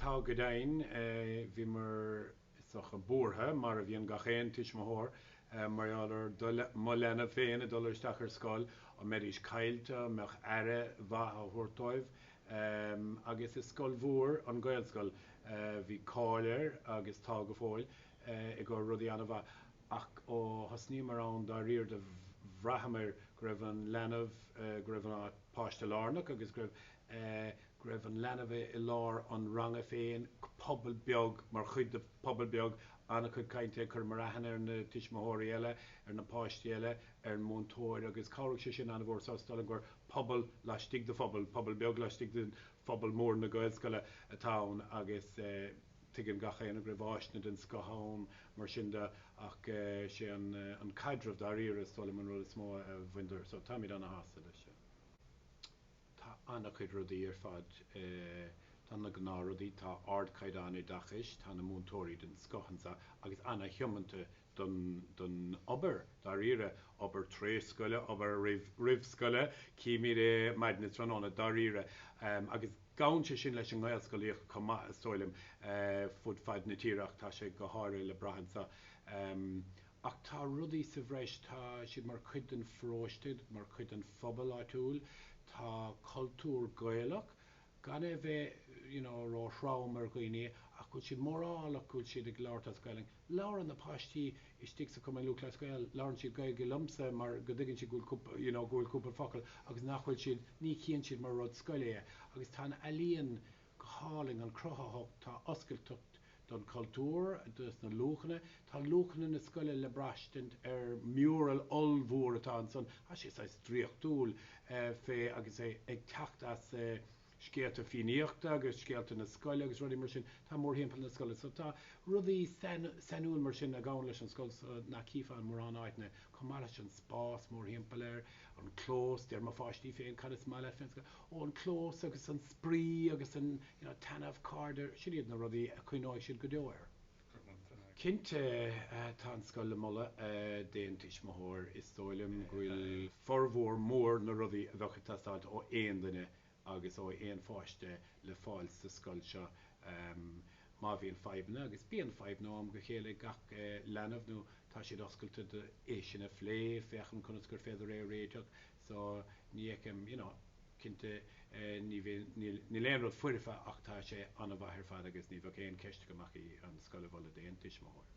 Tá go deimhin. Bhíomar is dócha buartha, mar a bhíonn gach aon tuismitheoir, mar gheall ar do, mo leanbh féin ag dul isteach ar scoil, an mbeidís caillte, an mbeadh aire mhaith á thabhairt dóibh. Agus is scoil mhór an Ghaelscoil. Bhí cáil air agus tá go fóill i gcomhair rudaí an-mhaith. Ach ó thosnaíomar ann dáiríre do bhraitheamar go raibh an leanbh, go raibh an páiste lárnach agus go raibh, go raibh an leanbh i lár an ranga féin, pobal beag, mar chuid de phobal beag, an-chuid cainte, chuireamar aithne ar na tuismitheoirí eile, ar na páistí eile, ar an múinteoir agus chabhraigh sé sin an-mhór. So is dóigh liom gur pobal laistigh de phobal, pobal beag laistigh den phobal mór na Gaelscoile atá ann agus tuigeann gach éinne go raibh áiseanna den scoth ann mar sin de ach sé an caidreamh dáiríre is dóigh liom an rud is mó a bhain dúinn. So táimid ana-shásta leis. Tá an-chuid rudaí ar fad. Tá na gnáthrudaí, tá ardchaighdeán oideachais, tá na múinteoirí den scoth anseo agus ana-thiomanta don don obair dáiríre, obair tar éis scoile, obair roimh roimh scoile, címid é maidin is tráthnóna dáiríre. Agus gabhann sé sin leis an nGaelscolaíocht chomh maith is dóigh liom fud fad na tíre ach tá sé go háirithe le brath anseo. Ach tá rudaí sa bhreis, tá siad mar chuid den pharóiste, mar chuid den phobal áitiúil, tá cultúr Gaelach, gan é a bheith you know ró-throm ar dhaoine ach go bhfuil siad mórálach go bhfuil siad ag labhairt as Gaelainn. Labhrann na páistí istigh sa Chumann Lúthchleas Gael, labhrann siad Gaeilge liomsa mar go dtuigeann siad go bhfuil cúpla you know go bhfuil cúpla focal agus nach bhfuil siad, ní chíonn siad mar rud scoile é. Agus tá an ealaíon go hálainn, an chruthaitheacht, tá oscailteacht don chultúr, dos na luachanna. Tá luachanna na scoile le braistint ar mural ollmhór atá ansan. Tá sé saghas draíochtúil fé agus é ag teacht as scéalta Fiannaíochta agus scéalta na scoile agus rudaí mar sin atá mórthimpeall na scoile. So tá rudaí sainiúil mar sin a ghabhann leis an scoil so nach chífeá i mórán áiteanna, chomh maith leis an spás mórthimpeall air, an clós, deir mo pháistí féin, cad is maith leat fén scoil? Ó, an clós agus an spraoi agus an, you know, taitneamh, cairde, sin iad na rudaí a chuimhneoidh siad go deo air. Cinnte, tá an scoil le moladh d'aon tuismitheoir. Is dóigh liom go bhfuil formhór mór na rudaí a bheadh ag teastáilt ó aon duine agus ó aon pháiste le fáil sa scoil seo. Má bhíonn fadhbanna, agus bíonn fadhbanna ó am go chéile ag gach leanbh, nó tá siad oscailte do é sin a phlé, féachaint conas gur féidir é a réiteach. So, ní fheicim, you know, cinnte ní bhíonn, níl, níl aon rud foirfe ach tá sé an-mhaith ar fad agus ní bheadh aon cheist agam ach í an scoil a mholadh d'aon tuismitheoir.